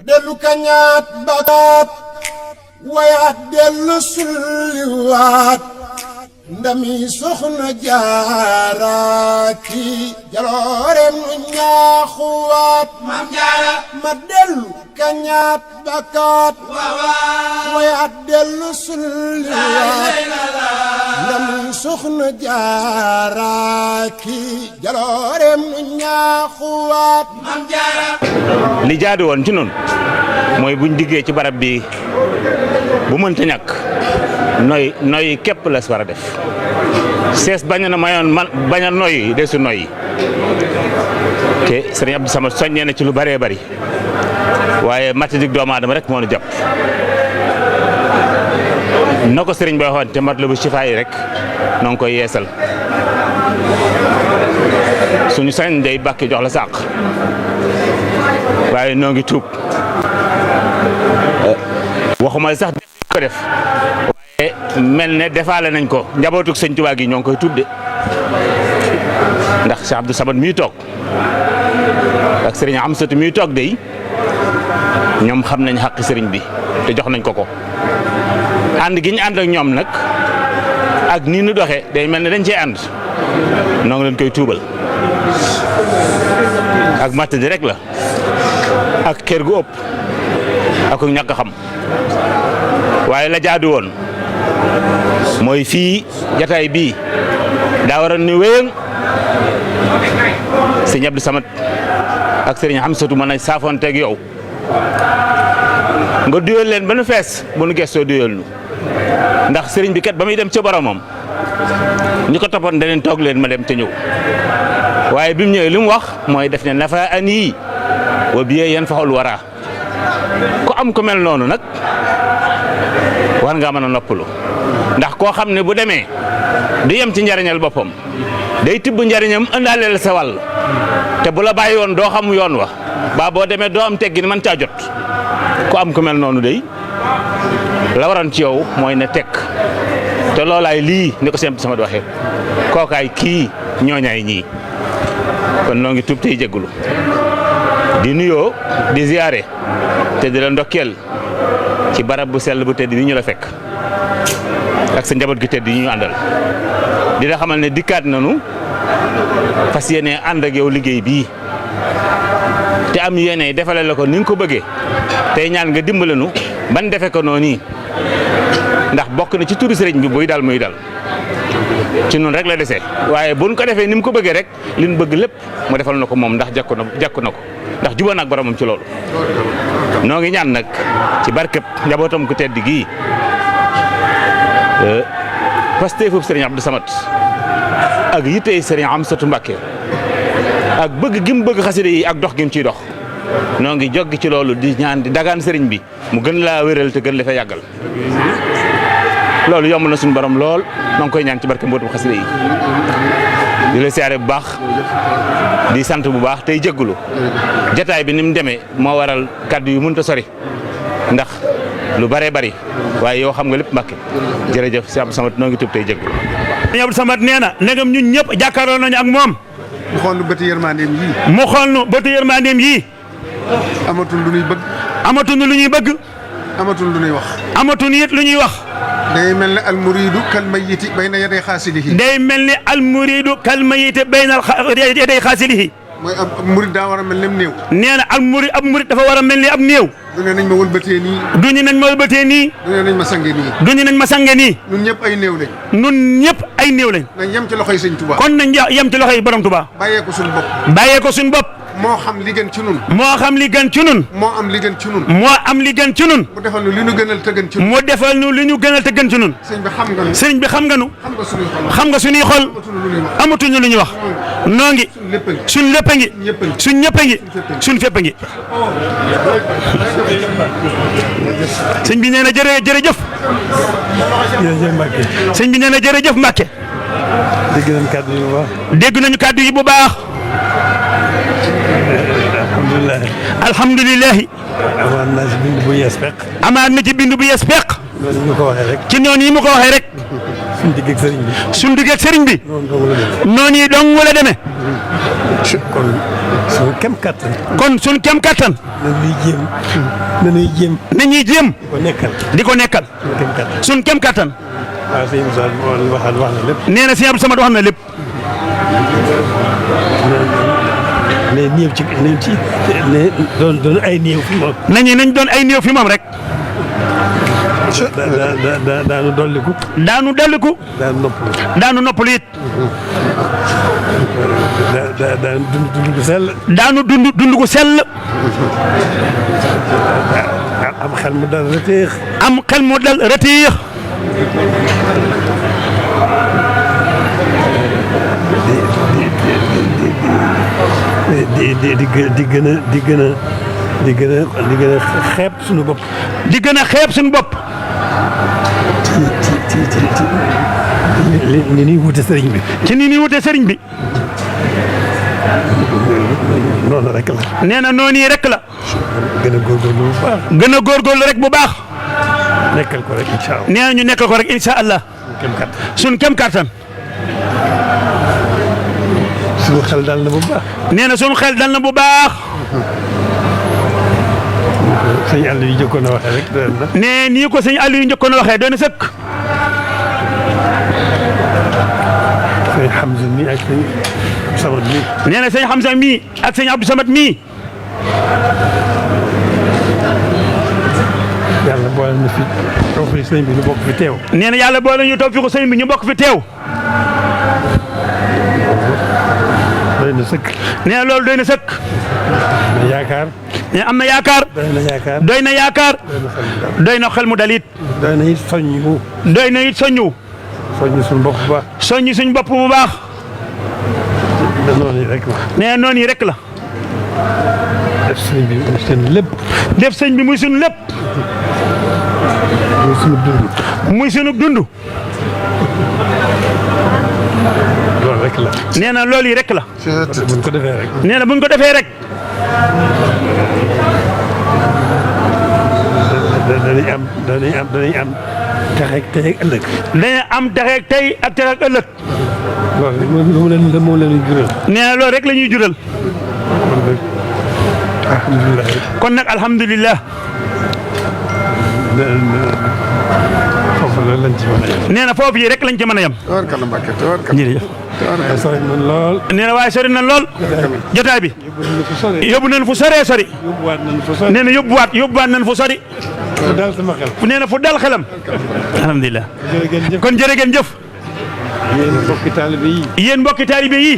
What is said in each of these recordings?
dellu kañaat bakaat wayaat dellu sulliwaat ndami soxna jaaraaki jaloorem nu ñaaxuwaat Maam Jaara ma dellu kañaat bakaat wayaat dellu sulliwaat ndami soxna jaaraaki jaloorem nu ñaaxuwaat Maam Jaara li jaadu woon ci noonu mooy buñ diggee ci barab bi bu mënta ñàkk noy képp la war a def sees bañ na mayoon man bañ a noy desu noy te sëriñ Abdou Samad soññee na ci lu bëree bëri waaye matadik doomu aadama rek moo nu jàpp na ko sëriñ booy waxoon te mat la bu sifaay yi rek noo ngi koy yeesal suñu sañ day bàkki jox la sàq waaye noo ngi tuub waxuma sax ko def waaye mel ne defaale nañ ko njabootug sëñ Tuubaa gi ñoo ngi koy tuub de ndax Cheikh Abdou Samad mii toog ak sëriñ Amsatu mii toog de ñoom xam nañ xaqi sëriñ bi te jox nañ ko ko ànd gi ñu ànd ak ñoom nag ak nii nu doxee day mel ne dañ cee ànd noo ngi leen koy tuubal ak matt di rek la ak kër gu ëpp ak ñàkk xam waaye la jaadu woon mooy fii jataay bii daa waroon ni wéyëng sëñ Abdou Samad ak sëriñ Amsatu mën a saafoonteeg yow nga duyal leen ba nu fees bu nu gestoo duyal nu ndax sëriñ bi kat ba muy dem ca boromam ñi ko toppoon daneen toog leen ma dem te ñëw waaye bi mu ñëwee li mu wax mooy def ne nafa an yii wa biyee yan faxul wara ku am ko mel noonu nag war ngaa mën a noppalu ndax koo xam ne bu demee du yem ci njariñal boppam day tibb njariñam ëndaaleel sa wàll te bu la bàyyi woon doo xam yoon wa ba boo demee doo am teggi ni mën caa jot ku am ko mel noonu day la waroon ci yow mooy ne tekk te loolaay lii ni ko sëñ Abdou Samad waxee kookaay kii ñooñaay ñii kon noo ngi tuub tey jéggulu di nuyoo di ziyaare te di la ndokkeel ci barab bu sell bu tedd bi ñu la fekk ak sa njaboot gi tedd yi ñu àndal di la xamal ne dikkaat nanu fas yéene ànd ak yow liggéey bii te am yéene defale la ko ni nga ko bëggee tey ñaan nga dimbale nu ban defe ko noonu ndax bokk na ci turu sëriñ bi buy dal muy dal ci noonu rek la desee waaye buñ ko defee ni mu ko bëggee rek li ñu bëgg lépp mu defal na ko moom ndax jàkku na ko ndax jubóo na ak boromam ci loolu. noo ngi ñaan nag ci barkeb njabootam ku tedd gii pasteefub sëriñ Abdou Samad ak yittey sëriñ Amsatu Mbàkke ak bëgg gi mu bëgg xasida yi ak dox gi mu ciy dox noo ngi joggi ci loolu di ñaan di dagaan sëriñ bi mu gën laa wéral te gën la fa yàggal loolu yomb na suñu borom lool noo ngi koy ñaan ci barke mbootum xasida yi di la siyaare bu baax di sant bu baax tey jéggulu jataay bi ni mu demee moo waral kaddu yu mënta sori ndax lu bëree bëri waaye yow xam nga lépp Mbàkke jërëjëf si Abdou Samad noo ngi tub tey jéggulu sëñ Abdou Samad nee na ndegam ñun ñëpp jàkkaarloo nañu ak moom mu xool nu bëti yërmandeem yii. mu xool nu bëti yërmandeem yii. amatul lu ñuy bëgg. amatul lu ñuy bëgg. amatul lu ñuy wax. amatul it lu ñuy wax. day mel ne almuridu kal mayiti bayna yaday xaasilihi. day mel ne almuridu kal mayiti bayna yaday xaasilihi. mooy ab murid daa war a mel ne néew. nee na ab murid dafa war a mel ni ab néew. du ne nañ ma wëlbatee nii. du ñu nañ ma wëlbatee nii. du ne nañ ma sange nii. du ñu nañ ma sange nii. ñun ñëpp ay néew lañ. ñun ñëpp ay néew lañ. nañ yem ci loxoy sëñ Tuubaa. kon nañ yem ci loxoy borom Tuubaa. bàyyee ko suñu bopp. bàyyee ko suñu bopp. moo xam li gën ci nun. moo xam li gën ci nun. moo am li gën ci nun. moo am li gën ci nun. mu defal nu li ñu gënal te gën ci nun. mu defal nu li ñu gënal te gën ci nun. sëñ bi xam nga nu. sëñ bi xam nga nu. xam nga suñuy xol. xam nga suñuy xol. amatuñu lu ñuy wax. noo ngi. suñ lépp a ngi. suñ ñëpp a ngi. suñ fépp a ngi. sëñ bi nee na jërëjëf. jërëjëf Mbacke. sëñ bi nee na jërëjëf Mbacke. dégg nañu kàddu yi bu baax. dégg nañu kàddu yi bu baax. alhamdulilah. alhamdulilah. amaat naa ci bind bu yees peq. amaat na ci bind bu yees peq. noonu ñu ko waxee rek. ci noonu yi mu ko waxee rek. suñu digg ak sëriñ bi. suñu digg ak sëriñ bi. noonu yi dong la demee. kon suñu kem kattan. kon suñu kem kattan. nañuy jéem. nañuy jéem. di ko nekkal. suñu kem kattan. waaw sëñ Moussa wax na lépp. nee na sëñ Abdou Samad wax na lépp. ne néew ci ne doon ay néew fi moom. nañ doon ay néew fi moom rek. daanu dolliku. daanu dolliku. daanu noppalu it. daanu dund gu sell. daanu dund gu sell. am xel mu dal rëteex. am xel mu dal rëteex. di gën a xeeb suñu bopp. di gën a xeeb suñu bopp. ni ñuy wute sëriñ bi. ci ni ñuy wute sëriñ bi. noonu rek la. nee na noonu yi rek la. gën a góorgóorlu bu baax. gën a góorgóorlu rek bu baax. nekkal ko rek incha allah. nee na ñu nekkal ko rek incha allah. suñu kem kattan. suñu xel dal na bu baax. nee na suñu xel dal na bu baax. sëñ Aliou yi njëkkoon a waxee rek doy na. nee nii ko sëñ Aliou yi njëkkoon a waxee doy na sëkk. sëñ Hamza mi ak sëñ Samad mi. nee na sëñ Hamza mii ak sëñ Abdou Samad mii. yàlla boole na fi toog fi sëñ bi ñu bokk fi teew. nee na yàlla boole ñu toog fi ko sëñ bi ñu bokk fi teew. doy na sëkk. nee na loolu doy na sëkk. yaakaar. nee am na yaakaar. doy na yaakaar. doy na yaakaar. doy na xel mu dalit. doy na it soññu. doy na it soññu. soññu suñu bopp bu baax. soññu suñu bopp bu baax. noonu yi rek la. nee noonu yi rek la. def sëñ bi muy seen lépp. def sëñ bi muy suñu lépp. muy suñu dund. muy suñu dund. loolu rek la. nee na loolu yi rek la. buñ ko defee rek. nee na buñ ko defee rek. danañ am texeeg tey ak ëllëg. dañuy am texeeg tey ak texeeg ëllëg. loolu moo leen jural. nee na loolu rek la ñuy jural. alhamdulilah. kon nag alhamdulilah. foofu loolu lañ ci mën a yem. nee na foofu yi rek lañ ci mën a yem. tabarkalla Mbacke tabarkalla. jërëjëf. sori na lool. nee na waaye sori na lool. jotaay bi. yóbbu nañ fu soree sori. yóbbuwaat nañ fu sori. nee na yóbbuwaat nañ fu sori. fu dal sama xel. nee na fu dal xelam. alhamdulilah. kon jërë ngeen jëf. yéen mbokki taalibe yi. yéen mbokki taalibe yi.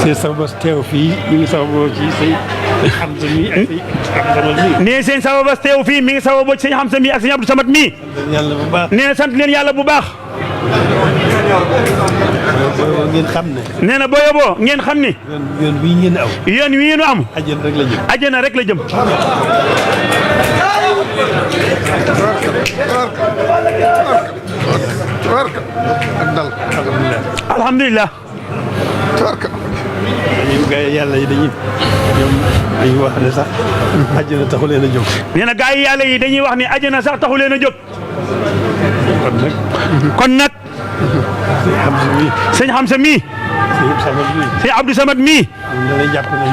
seen sababas teew fii mi ngi sababoo ci sëñ Hamza mi ak sëñ Abdou Samad mi. nee seen sababas teew fii mi ngi sababoo ci sëñ Hamza mi ak sëñ Abdou Samad mi. yàlla bu baax. nee na sant leen yàlla bu baax. ngeen xam ne. nee na boo yóbboo ngeen xam ni. yoon wii ngeen aw. yoon wii nu am. àjjana rek la jëm. àjjana rek la jëm. tabarka ak dal. alhamdulilah. tabarka. gaa yi yàlla yi dañuy wax ne sax àjjana taxu leen a jóg. nee na gaa yi yàlla yi dañuy wax ni àjjana sax taxu leen a jóg. kon nag. sëñ Hamza mii. sëñ Abdou Samad mii. dañuy jàpp ne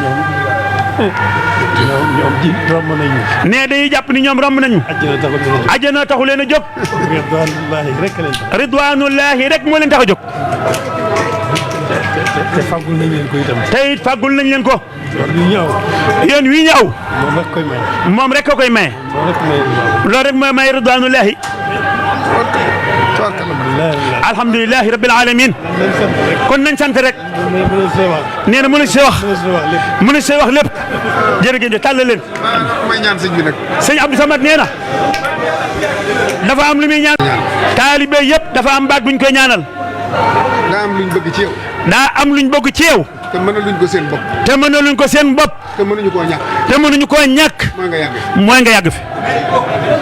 ñoom ji romb nañu. nee dañuy jàpp ni ñoom romb nañu. àjjana taxu leen a jóg. ridwanullahi rek leen tax. ridwanullahi rek moo leen tax a jóg. te fàggul nañ leen ko itam. te it fàggul nañ leen ko. yoon wi ñu aw. yoon wii ñu aw. moom rek koy maye. moom rek ko koy maye. loolu rek mooy maye ridwanullahi. alhamdulilahi rabbil alamin. kon nañ sant rek. nee na mënu si wax. mënu si wax lépp. jërëjëf tàllal leen. may ñaan sëñ bi nag. sëñ Abdou Samad nee na. dafa am lu muy ñaan. taalibe yëpp dafa am baat buñ koy ñaanal. daa am luñ bëgg ci yow. daa am luñ bëgg ci yow. te mënaluñ ko seen bopp. te mënaluñ ko seen bopp. te mënuñu koo ñàkk. te mënuñu koo ñàkk. mooy nga yàgg. mooy nga yàgg fi.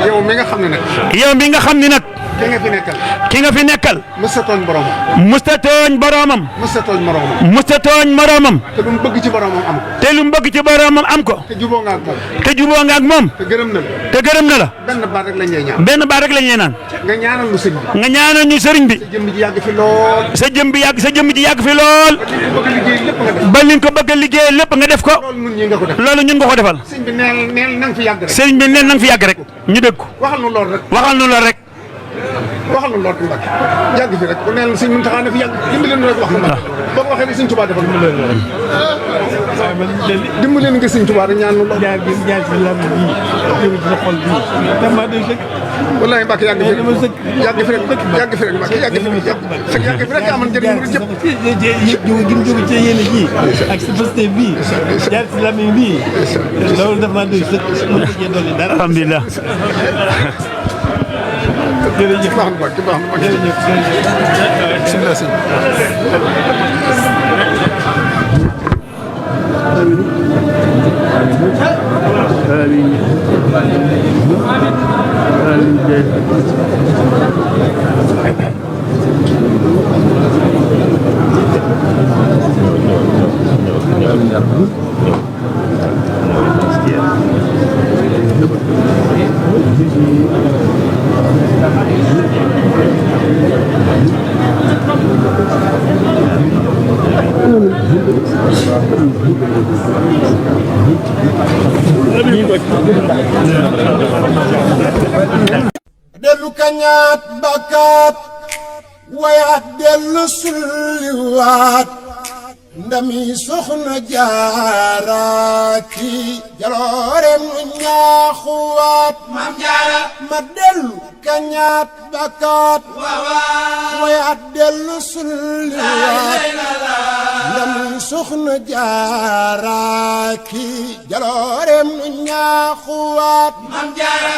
yow mi nga xam ne nag. yow mi nga xam ni nag. ki nga fi nekkal. ki nga fi nekkal. mës a tooñ boromam. musta tooñ boromam. mës a tooñ moromam. musta tooñ moromam. te lu mu bëgg ci boromam am ko. te lu mu bëgg ci boromam am ko. te juboo nga ak moom. te juboo nga ak moom. te gërëm na la. te gërëm na la. benn baat rek lañ lay ñaan. benn baat rek lañ lay naan. nga ñaanal lu sëñ bi. nga ñaanal ñu sëriñ bi. sa jëmm ji yàgg fi lool. sa jëmm ji yàgg fi lool. ba li nga ko bëgg a liggéey lépp nga def ko. loolu ñun ñii nga ko def. loolu ñun nga ko defal. sëñ bi neel na nga fi yàgg rek. sëriñ bi neen na nga fi yàgg rek ñu dégg ko. waxal nu lool rek. waxal nu lool rek. waxal nu lool Mbacke yàgg fi rek ku neel sëñ Muntaxa na fi yàgg dimbali nu rek wax na boo ko waxee ni sëñ Tuubaa defal dimbali nga sëñ Tuubaa rek ñaan nu lool. jaar ci lam bi jóge ci sa xol bi dama doy sëkk. wallaay Mbacke yàgg fi rek yàgg fi rek Mbacke yàgg fi rek amoon njëriñ mu jëpp. jóge gi mu jóge ci yéene ji ak sa faste bi jaar ci lam bi loolu dama doy sëkk mu ko cee dolli dara. alhamdulilah. jërëjëf baax na Mbacke baax na Mbacke. bismillah sëñ dellu kañaat bakkaat wayaat dellu sulliwaat ndami soxna jaaraaki jaloorem nu ñaaxuwaat maam jaara ma dellu kañaat bakkaat wayaat dellu sulliwaat ndami soxna jaaraaki jaloorem nu ñaaxuwaat maam jaara